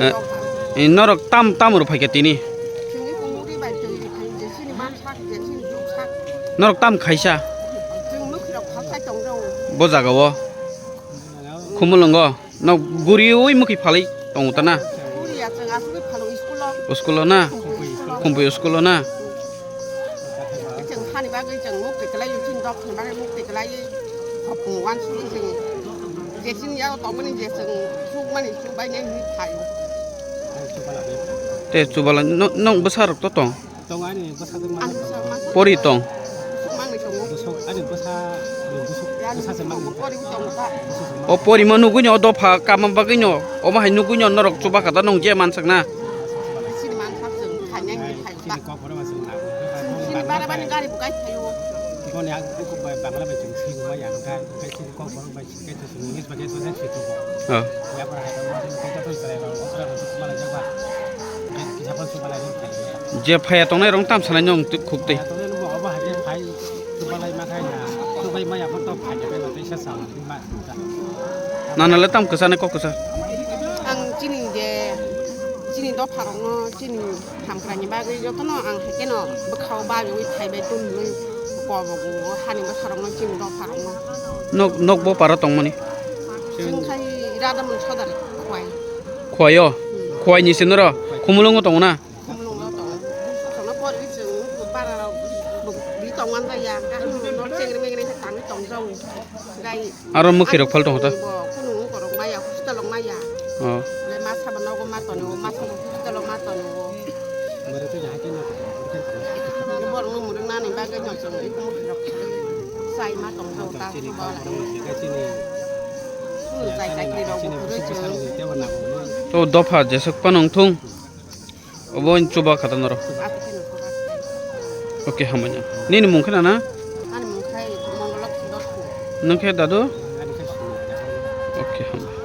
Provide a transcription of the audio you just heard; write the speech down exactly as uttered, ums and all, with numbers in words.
Eh, eh, norok tam tam rw phaikha tini? Norok tam khaisa? Bo jaga o? Khumulwngo? Nok guriui mukhi phalwi tongo ta na? School o na? Khumpui school o na? Chwng hani bagwi chwng mukti kwlai, chini dok ni bagwi mukti kwlai. Hopung uansugwi chwng je chini yago tongmani je chwng sukmani sukbainai hinwi phaio. Te chubala no-, nong bwsarok to tong? Tong ani bwsa tong mani. Pori tong? Sukmani tongo. Bwswk ani bwsa, bwswk, bwsa se mani. Pori tongo ta. O porima nugwino o dopha kama bagwino omo hai nugwino norok chubakha ta nong je mansakna? Chini mansakjwng khainai hinwi phaio ta. Chini bara bani gari bo kai phaio. Boni ang Bangla bai chwng swi rwma ya, hwnkhe, hwnkhe chini kok borok bai swi khe chwng English bai khe chwng swi rwma. Oh. Yapor hai tongma khe kisa phal chwng malai rok phai ya. Je phaiya tongnai rok tam sanai nong twi khuk twi. Phaiya tongnai rok bo obo hai khe phai chwng malai ma khai ya. Chwng bai ma ya phano phai ya phai ba tei sa sa ma ma. Nana le tam kwsa ne kok kwsa. Ang chini je chini dopha rok no chini Hamkraini bagwi jotono ang hai kheno bwkhao babiwi phaibai tongmani kobogo hani bwsarokno chini dopharokno. Nok, nok bo para tongmani? Chwng khai Radhamohan Sodar Khwai. Khwaio? Hmm. Khwaini se noro? Khumulwngo tongo na? Khumulwngo tongo. Busukno porwi chwng bararok bwrwi tongmani jaya. Nok chengri mengri khe tangwi tongjago. Gai. Aro mwkhwi rok phal tongo ta? Bo kunu korok maya, hostel rok maya. Oh. Le masa bo nogo ma tono, masa bo hostel rok ma tono. Borok no murung nani bagwi no chwng iko mwkhwi rok sai ma tong jago ta. Chini kok borok no sika chini. Chini jai chakri rok bo kwrwi chwng. To dopha jeswk phano wngthung. Obo chuba kha ta norok. Chuba kha ta norok. Okay, hambai. Nini mung khe nana? Ani mung khai Mongolok Dotku. Nung khe dadu? Ani khai Sunu. Okay, hambai.